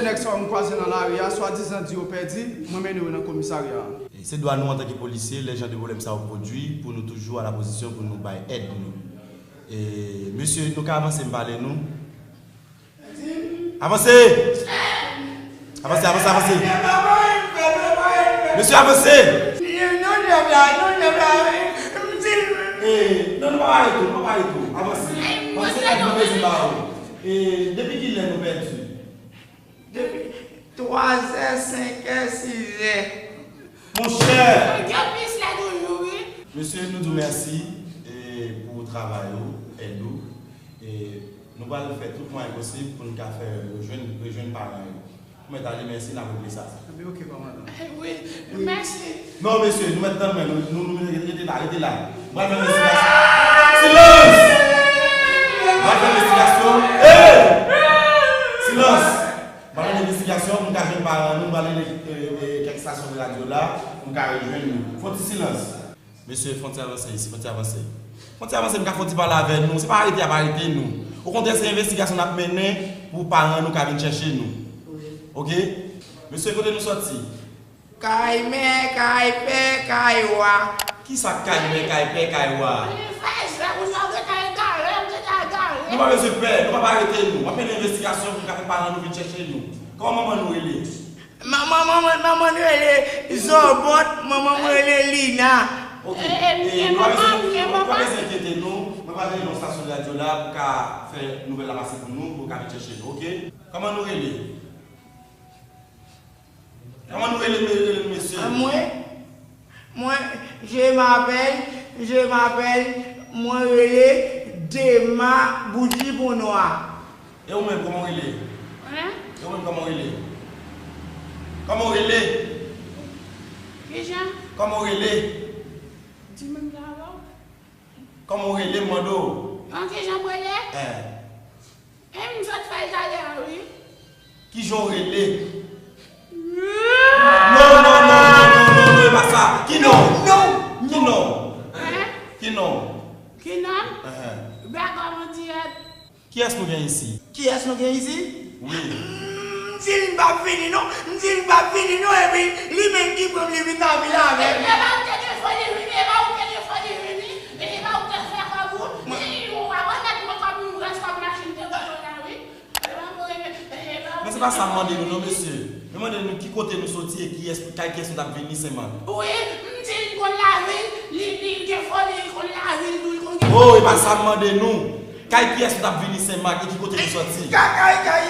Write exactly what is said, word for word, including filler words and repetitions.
Nèg sa yo m kwaze nan lari a, swadizan di yo pèdi, mwen mennen yo nan komisarya a. E se dwa nou antanke polisye, lè jan de pwoblèm sa yo pwodui, pou nou toujou a la pozisyon pou nou bay èd nou. E, mesye, nou ka avanse, m pale nou. Avanse! Avanse, avanse, avanse! Mesye, avanse! E, non, non, pa pale tou, pa pale tou. Avanse. Avanse, èd nou bezwen ba ou. E, depi kilè nou pèdi? Depi twazè, senkè, sizè. Monchè! Gen plis la toujou, wi. Mesye, nou di w mèsi, e, pou travay ou, èd ou. E, nou pral fè tout mwayen posib pou n ka fè rejwenn, rejwenn paran yo. Ou mèt ale, mèsi, n ap regle sa. Ebyen, oke, kòmandan. Wi, mèsi. Non, mesye, nou mèt tann mwen, nou, nou, nou, rete la, rete la. M pral fè envestigasyon. Silans! M pral fè envestigasyon. Hey! Silans! M pral fè envestigasyon, m ka jwenn paran nou, m pral rele, e, e, kèk estasyon de radyo la, m ka rejwenn nou. Fon ti silans. Mesye, fon ti avanse isi, fon ti avanse. Fon ti avanse, m ka fon ti pale avè nou. Se pa arete y ap arete nou. Okontrè, se envestigasyon n ap mennen pou paran nou ka vin chèche nou. Oke? Mesye, kote nou sòti? Kay mè, kay pè, kay wa. Kisa k kay mè, kay pè, kay wa? Li fè sa, kounye a w gentan egare, w gentan egare. Nou pa bezwen pè, nou p ap arete nou. W ap mennen envestigasyon pou nou ka fè paran nou vin chèche nou. Kòman manman nou rele? Manman, manman, manman nou rele Zòbòt, manman mwen rele Lina. Oke. E, e, e nou pa bezwen, nou pa bezwen enkyete nou. Mwen pral rele yon estasyon radyo la pou ka fè nouvèl la pase pou nou, pou ka vin chèche nou, oke? Kòman nou rele? Kòman nou rele, rele mesye? Mwen, mwen, je m'appelle, je m'appelle, mwen rele Dema Bouji Bonwa. E ou menm, kòman w rele? Hein? E ou menm, kòman w rele? Kòman w rele? Kijan? Kòman w rele? Di menm jan avè w. Kòman w rele, m mande w? An kijan m rele? Eh. E m sot fè l talè a, wi. Kijan w rele? Non, non, non, non, non, non, non, e pa sa. Ki non? Non, non. Ki non? Hein? Ki non? Ki non? Ehe. Bègòm an dirèk. Kiyès nou gen isi? Kiyès nou gen isi? Wi. M di l m p ap vini non, m di l m p ap vini non, epi li menm ki pran m, li vin nan vil avè m. E pa ou te gen foli vini, e pa ou te gen foli vini, e pa ou te fè kòb ou, e ou pa remèt mwen kòb m, rès kòb machin te voye la, wi. E pa pou, e, e, e pa ou. Men se pa sa m mande nou non, mesye. Mwen mande nou ki kote nou soti e kiyès, kay kiyès nou t ap vini Senmak. Wi, m di l konn lavil, li, li gen foli, li konn lavil tou, li konn gen. Oh, e pa sa m mande nou. Kay kiyès nou t ap vini Senmak e ki kote nou soti? Kay, kay, kay,